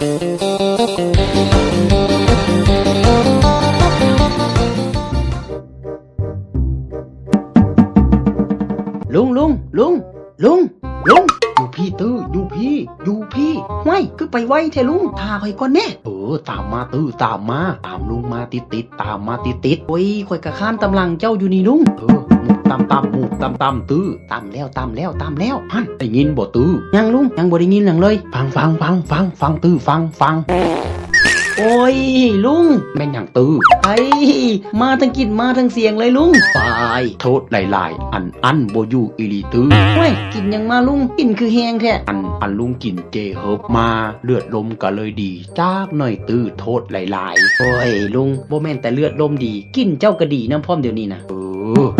ລຸງ ລຸງ ລຸງ ລຸງ ລຸງ ຢູ່ພີ້ຕື້ ຢູ່ພີ້ ຢູ່ພີ້. ຫ້ວຍ ຄືໄປໄວແທ້ລຸງ ຖ້າຂ້ອຍກ່ອນແດ່. ເອີ ຕາມມາຕື້ ຕາມມາ ຕາມລຸງມາຕິດໆ ຕາມມາຕິດໆ. ໂອ້ຍ ຂ້ອຍກະຄ້ານຕາມຫຼັງເຈົ້າຢູ່ນີ້ລຸງ. ເອີ ໝູບຕ່ຳໆ ໝູບຕ່ຳໆ ຕື້. ຕ່ຳແລ້ວ ຕ່ຳແລ້ວ ຕ່ຳແລ້ວ. ຫັ້ນ ໄດ້ຍິນບໍ່ຕື້? ຍັງລຸງ ຍັງບໍ່ໄດ້ຍິນຫຍັງເລີຍ. ຟັງ ຟັງ ຟັງ ຟັງ ຟັງຕື້ ຟັງ ຟັງ. ໂອ້ຍ ລຸງ. ແມ່ນຫຍັງຕື້? ໄອ້ ມາທັງກິ່ນມາທັງສຽງເລີຍລຸງ. ປາຍ ໂທດຫຼາຍໆ ອັນ ອັນບໍ່ຢູ່ອີ່ຫຼີຕື້. ໂອ້ຍ ກິນຫຍັງມາລຸງ ກິ່ນຄືແຮງແທ້? ອັນ ອັນລຸງກິນເຈເຮີບມາ ເລືອດລົມກະເລີຍດີຈັກໜ້ອຍຕື້ ໂທດຫຼາຍໆ. ໂອ້ຍ ລຸງ ບໍ່ແມ່ນແຕ່ເລືອດລົມດີ ກິ່ນເຈົ້າກະດີນຳພ້ອມດຽວນີ້ນະ. ເອີ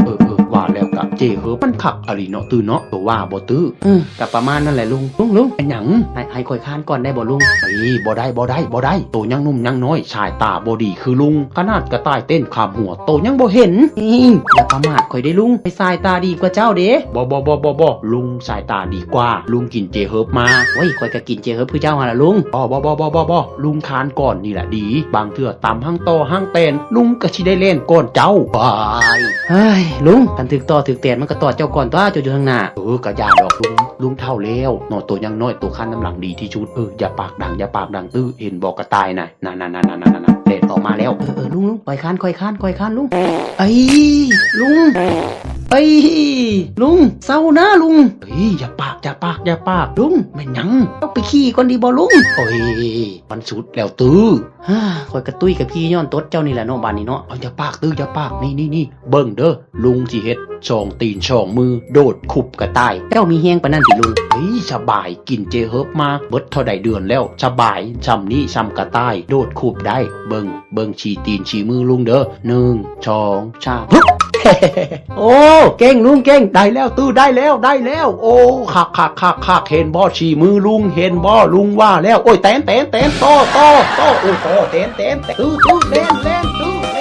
ເອີ ເອີ ວ່າແລ້ວກະເຈເຮີບມັນຄັກອີ່ຫຼີເນາະຕື້ເນາະ ໂຕວ່າບໍ່ຕື້? ອື ກະປະມານນັ້ນແຫຼະລຸງ. ລຸງ ລຸງ ເປັນຫຍັງ? ໃຫ້ ໃຫ້ຂ້ອຍຄານກ່ອນໄດ້ບໍ່ລຸງ? ເອີ ບໍ່ໄດ້ ບໍ່ໄດ້ ບໍ່ໄດ້ ໂຕຍັງໜຸ່ມຍັງນ້ອຍ ສາຍຕາບໍ່ດີຄືລຸງ ຂະໜາດກະຕ່າຍເຕັ້ນຄາມຫົວໂຕຍັງບໍ່ເຫັນ. ນີ້ ຢ່າປະໝາດຂ້ອຍເດ້ລຸງ ຂ້ອຍສາຍຕາດີກວ່າເຈົ້າເດ້. ບໍ່ ບໍ່ ບໍ່ ບໍ່ ບໍ່ ລຸງສາຍຕາດີກວ່າ ລຸງກິນເຈເຮີບມາ. ໂອ້ຍ ຂ້ອຍກະກິນເຈເຮີບຄືເຈົ້າຫັ້ນລະລຸງ. ບໍ່ ບໍ່ ບໍ່ ບໍ່ ບໍ່ ລຸງຄານກ່ອນນີ້ລະດີ ບາງເທື່ອຕຳຫັ້ງຕໍ່ຫັ້ງແຕນ ລຸງກະຊິໄດ້ແລ່ນກ່ອນເຈົ້າ. ບາຍ. ເຮີ້ຍ ລຸງ ຄັນຖືກຕໍ່ຖືກແຕນມັນກະຕອດເຈົ້າກ່ອນຕົວະ ເຈົ້າຢູ່ທາງໜ້າ. ເອີ ກະຢ່າດອກລຸງ ລຸງເຖົ້າແລ້ວເນາະ ໂຕຍັງນ້ອຍໂຕຄານນຳຫຼັງດີທີ່ສຸດ. ເອີ ຢ່າປາກດັງ ຢ່າປາກດັງຕື້ ເຫັນບໍ່ກະຕ່າຍນະ ນັ້ນໆໆໆໆ ແລ່ນອອກມາແລ້ວ. ເອີ ເອີ ລຸງ ລຸງ ຂ້ອຍຄານ ຂ້ອຍຄານ ຂ້ອຍຄານລຸງ. ເອີຍ ລຸງ ເອີຍ ລຸງ ເຊົານະລຸງ. ເອີຍ ຢ່າປາກ ຢ່າປາກ ຢ່າປາກລຸງ. ແມ່ນຫຍັງ? ເຈົ້າໄປຂີ້ກ່ອນດີບໍ່ລຸງ? ໂອ້ຍ ມັນສຸດແລ້ວຕື້. ຮາ ຂ້ອຍກະຕຸ້ຍກະພີ້ຍ້ອນຕົດເຈົ້ານີ້ແຫຼະເນາະ ບາດນີ້ເນາະ. ເອົາ ຢ່າປາກຕື້ ຢ່າປາກ ນີ້ໆໆ ເບິ່ງເດີ ລຸງຊິເຮັດສອງຕີນສອງມືໂດດຄຸບກະຕ່າຍ. ເຈົ້າມີແຮງປານນັ້ນຕິລຸງ? ເອີຍ ສະບາຍ ກິນເຈເຮີບມາເບິດເທົ່າໃດເດືອນແລ້ວ ສະບາຍ ຊ່ຳນີ້ຊ່ຳກະຕ່າຍ ໂດດຄຸບໄດ້. ເບິ່ງ ເບິ່ງສີ່ຕີນສີ່ມືລຸງເດີ ໜຶ່ງ ສອງ ສາມ ຮຶບ. ໂອ້ ເກັ່ງລຸງເກັ່ງ ໄດ້ແລ້ວຕື້ ໄດ້ແລ້ວ ໄດ້ແລ້ວ. ໂອ້ ຄັກໆໆໆ ເຫັນບໍ່ສີ່ມືລຸງ ເຫັນບໍ່ ລຸງວ່າແລ້ວ. ໂອ້ຍ ແຕນ ແຕນ ແຕນ ຕໍ່ ຕໍ່ ຕໍ່ ໂອ້ ຕໍ່ ແຕນ ແຕນ ແຕນ ຕື້ ຕື້ ແລ່ນ ແລ່ນ ຕື້ ແລ່